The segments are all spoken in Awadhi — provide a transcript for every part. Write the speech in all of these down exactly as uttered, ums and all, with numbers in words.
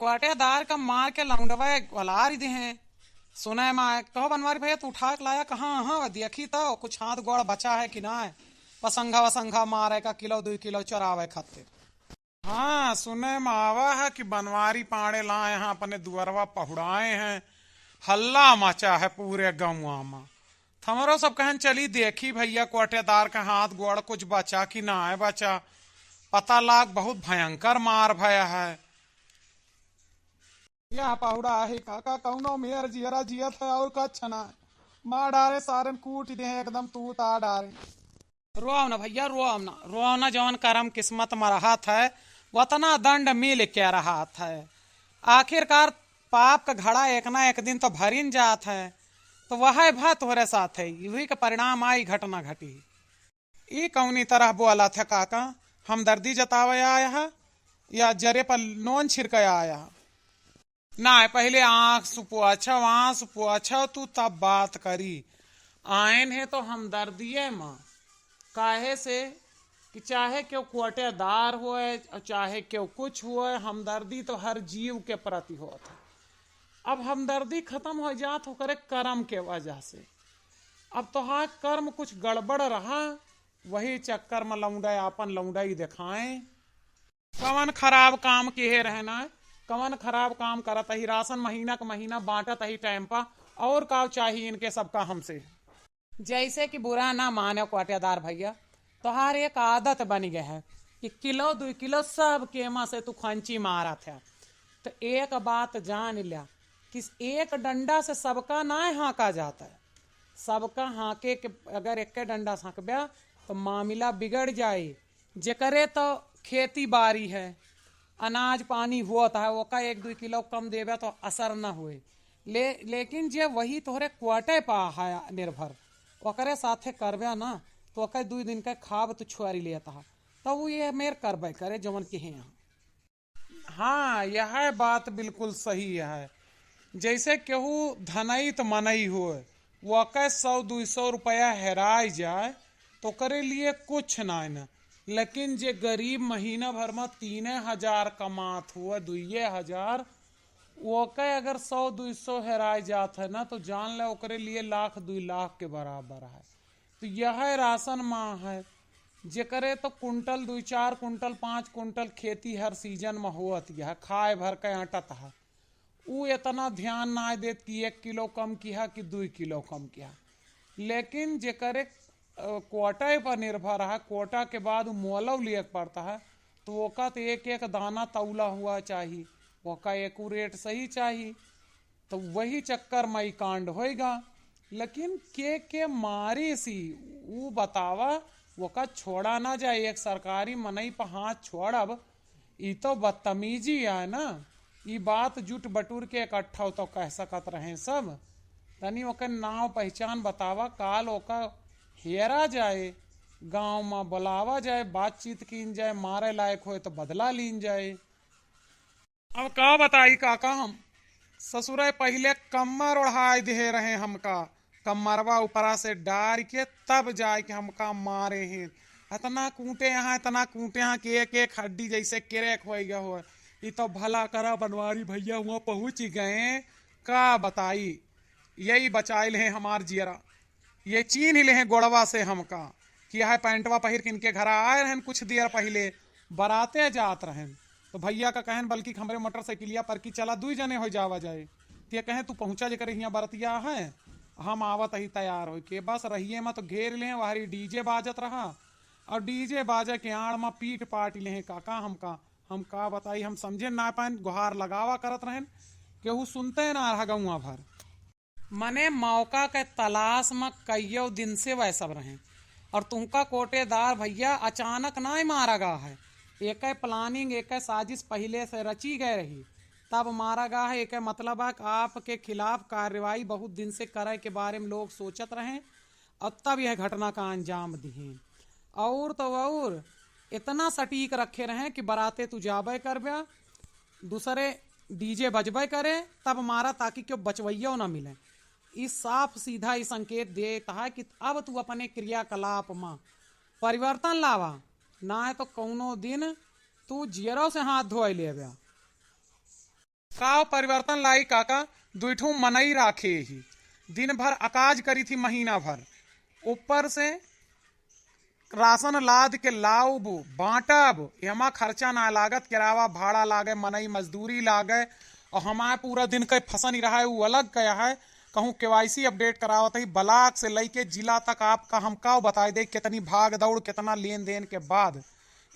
पटेदार का मार के लौंडवा वलार दिहे। सुने मा आए, कहो बनवारी भैया, तू उठा के लाया कहाँ? हाँ, देखी तो कुछ हाथ गोड़ बचा है कि ना है। पसंगा वसंगा मारे का किलो दुई किलो चोरावे खातिर। हाँ, सुने मा आवा है कि बनवारी पाड़े लाए हैं, अपने दुअरवा पहुड़ाए हैं, हल्ला मचा है पूरे गौवा मा। त हमरो सब कहन चली देखी भैया, कोटेदार का हाथ गोड़ कुछ बचा कि ना है बचा। पता लाग बहुत भयंकर मार भया है। यह पहुड़ा है काका, कौनो मेर जियरा जियत है और कछ ना। मार डारे सारन, कूट दे एकदम तूता डारे। रोव ना भैया, रोव ना, रोव ना, जौन करम किस्मत मा रहत है, वतना दंड मिल के रहत है। आखिरकार पाप का घड़ा एक ना एक दिन तो भरिन जात है, तो वह भा तोहरे साथ है, वही का परिणाम आई घटना घटी। ई कौनी तरह बोलत है काका, हमदर्दी जतावे आया है या जरे पर नोन छिड़के आया है? ना, पहिले आँख सुपोछव, आँख सुपोछव, तू तब बात करी। आयन है तो हमदर्दिये मा, काहे से कि चाहे केहू कोटेदार होए और चाहे केहू कुछ होए, हमदर्दी तो हर जीव के प्रति होत है। अब हमदर्दी खतम हो जात ओकरे करम के वजह से। अब तोहार कर्म कुछ गड़बड़ रहा, वही चक्कर मा लौंडे आपन लौंडई देखाएं। कवन खराब काम किहे रहे ना, कवन खराब काम करत ही, राशन महीना क महीना बाँटत ही टाइम पा, और का चाही इनके सबका हमसे। जैसे कि बुरा ना माने कोटेदार भैया, तोहार एक आदत बन गए है कि किलो दुई किलो सब केमा से तू खंची मारत है। तो एक बात जान ल्या कि एक डंडा से सबका ना हाँका जाता है। सबका हाँके के अगर एक डंडा से हाँकब्या तो मामला बिगड़ जाई। जेकरे तो खेती बारी है, अनाज पानी होत है, ओका एक दुई किलो कम देबे तो असर न होए। ले, लेकिन जे वही तोहरे कोटे पा है निर्भर, ओकरे साथे करबे ना, तो ओके दुई दिन के खाब तो छुआरी लेत है, तो वो ये मेर करबे करे जवन के हैं। हाँ, यह बात बिल्कुल सही है। जैसे केहू धनई त मनई होए, वके सौ दुई सौ रुपया हेराय जाए, तो ओकरे लिए कुछ नाय न। लेकिन जे गरीब महीना भर में तीने हजार कमात हुए, दुइये हजार, वके अगर सौ दुई सौ हेराय जात है ना, तो जान ले ओकरे लिए लाख दुई लाख के बराबर है। तो यह राशन मा है, जेकरे तो कुंटल, दुई चार कुंटल, पाँच कुंटल खेती हर सीजन मा होत, यह खाए भर के अटत है। ऊ एतना ध्यान नाय देत कि एक किलो कम किहा कि दुई किलो कम किहा। लेकिन जेकरे, अ, कोटे पर निर्भर है, कोटा के बाद ऊ मोलव लिए के पड़ता है, तो ओका तो एक एक दाना तौला हुआ चाही, ओका accurate सही चाही। तो वही चक्कर मा ई कांड होइगा। लेकिन के के मारिस ई, ऊ बतावा, ओका छोड़ा ना जाए। एक सरकारी मनई पर हाथ छोड़ब, ई तो बदतमीजी है ना। ई बात जुट बटुर के इकट्ठा तो कह सकत रहे सब। तनी ओकर नाव पहचान बतावा, काल ओका हेरा जाए, गाँव मा बुलावा जाए, बातचीत कीन जाए, मारे लायक होए तो बदला लीन जाए। अब का बताई काका, हम ससुरे पहिले कम्मर ओढ़ाए दिहे रहे हमका, कम्मरवा ऊपरा से डार के तब जाए के हमका मारे हैं। इतना कूटे यहाँ, इतना कूटे यहाँ कि एक एक हड्डी जैसे crack होइ गया हो। ई तो भला करा बनवारी भैया हुआ पहुँच गए, का बताई, यही बचाइल है हमार जियरा। ये चीन्ह लेहे गोड़वा से हमका कि यह पैंटवा पहिर के इनके घरा आए रहन कुछ देर पहिले, बराते जात रहन। तो भैया का कहन बल्कि हमरे मोटरसाइकिलिया पर कि चला दुई जने हो जावा जाए। ते कहे तू पहुँचा जेकरे हियाँ बरतिया है, हम आवत ही तैयार होइके। बस रहिए मा तो घेर लेहे, वहरी DJ बाजत रहा और DJ बाजे के आड़ मा पीट पाट लेहे काका हमका। हम का बताई, हम समझे ना पाएन, गुहार लगावा करत रहन, केहू सुनते ना रहा गौवा भर। मने मौका के तलाश मा कइयो दिन से वह सब रहे। और तुमका कोटेदार भैया अचानक नाय मारा गा है, एकै planning, एकै साजिश पहिले से रची गए रही, तब मारा गा है। एकै मतलब है कि आपके खिलाफ कार्रवाई बहुत दिन से करे के बारे में लोग सोचत रहे और तब यह घटना का अंजाम दिहे। और तो और इतना सटीक रखे रहे कि बराते तू जाबे करबे, दूसरे DJ बजबे करे, तब मारा ताकि क्यों बचवैयो ना मिले। ई साफ सीधा ई संकेत देत है कि अब तू अपने क्रियाकलाप मा परिवर्तन लावा, ना है तो कौनो दिन तू जियरो से हाथ धोए लेबे। का परिवर्तन लाई काका? दुई ठो मनई राखे ही, दिन भर अकाज करी थी, महीना भर ऊपर से राशन लाद के लाउब, बांटब, एमा खर्चा ना लागत, किरावा भाड़ा लागे, मनई मजदूरी लागे, और हमार पूरा दिन के फंसन ही रहा है, उ अलग कया है। कहूँ केवाईसी अपडेट करावत ही, ब्लॉक से लइके जिला तक आपका हम का बताई दे, कितनी भाग दौड़, कितना लेन देन के बाद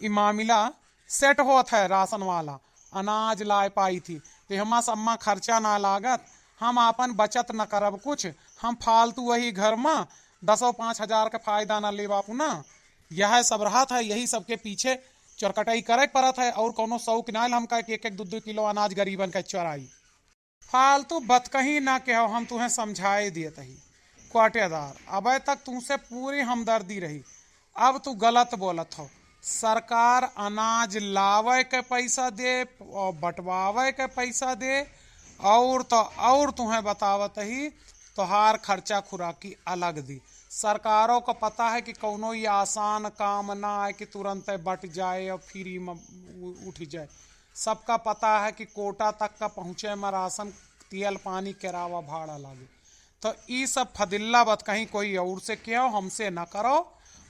ई मामला सेट होत है। राशन वाला अनाज लाए पाई थी, तो हमा सम्मा खर्चा ना लागत, हम आपन बचत न करब कुछ, हम फालतू वही घर में दसो पाँच हजार के फायदा ना ले बापू ना। यह सब रहत है, यही सबके पीछे चोरकटाई करे के परत है, और कौनो शौक ना आयल हमका कि एक एक दो दो किलो अनाज गरीबन के चोराई। फालतू बतकही ना कहो, हम तुहें समझाए दियत ही क्वाटेदार, अबे तक तुमसे पूरी हमदर्दी रही, अब तू गलत बोलत हो। सरकार अनाज लावे के पैसा दे और बंटवावे के पैसा दे, और तो और तुहें बतावत ही तोहार खर्चा खुराकी अलग दी। सरकारों को पता है कि कौनो ये आसान काम ना है कि तुरंत बट जाए और फ्री में उ-, उठ जाए। सबका पता है कि कोटा तक का पहुँचे में राशन, तेल पानी, किरावा भाड़ा लागे। तो ई सब फदिल्ला बतकही कोई और से कहो, हमसे न करो,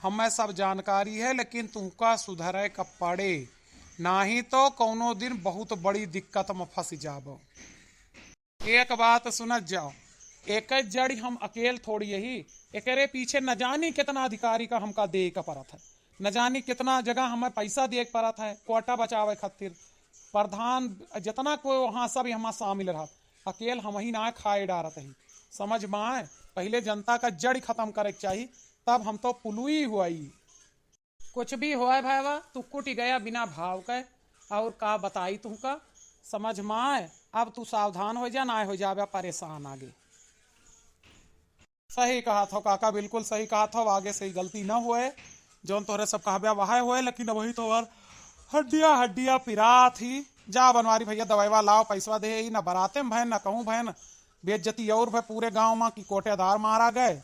हमें सब जानकारी है, लेकिन तुमका सुधरे का पड़े, नाही तो कौनो दिन बहुत बड़ी दिक्कत में फंस जाबो। एक बात सुनत जाओ, एक जड़ी हम अकेल थोड़ी यही, एकरे पीछे न जानी कितना अधिकारी का हमका दे का परत है, न जानी कितना जगह हमें पैसा दिए के परत है कोटा बचावे खातिर। प्रधान जितना कोई वहाँ सब हमार शामिल रहत, अकेल हम ही ना खाए डारत ही। समझ में आए, पहले जनता का जड़ खत्म करे के चाही, तब हम तो पुलुई हुआई। कुछ भी होए भैया, तू कुटि गया बिना भाव के, और का बताई तुमका, समझ में आए। अब तू सावधान हो जा, ना हो जाबे परेशान आगे। सही कहत हो काका, बिल्कुल सही कहत हो। आगे से ई गलती न होए, जौन तोहरे सब कहब्या वह होए, लेकिन वही तोहर हड्डिया हड्डिया पिरात ही। जा बनवारी भैया, दवाईवा लाओ, पैसवा दे ही, न बराते में भयन, न कहूँ भयन, बेइज्जती और भय पूरे गाँव में कि कोटेदार मारा गए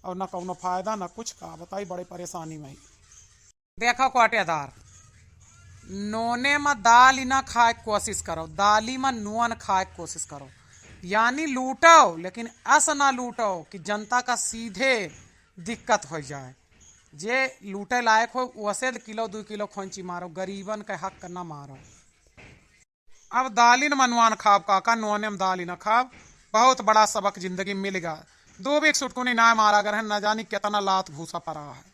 और न कौनो फायदा न कुछ। का बताई, बड़े परेशानी में ही। देखो कोटेदार, नोने में दाल ही ना खाए के कोशिश करो, दाली में नोन खाए के कोशिश करो, यानी लूटो, लेकिन अस ना लूटो कि जनता का सीधे दिक्कत हो जाए। जे लूटे लायक हो, वसे किलो दो किलो खोंची मारो, गरीबन के हक ना मारो। अब दालिन मनवान खाब काका, नोने में दालिन खाब। बहुत बड़ा सबक जिंदगी मिल गया। दो भी एक सुटकुनी ना मारा अगर है, न जानी कितना लात भूसा परा है।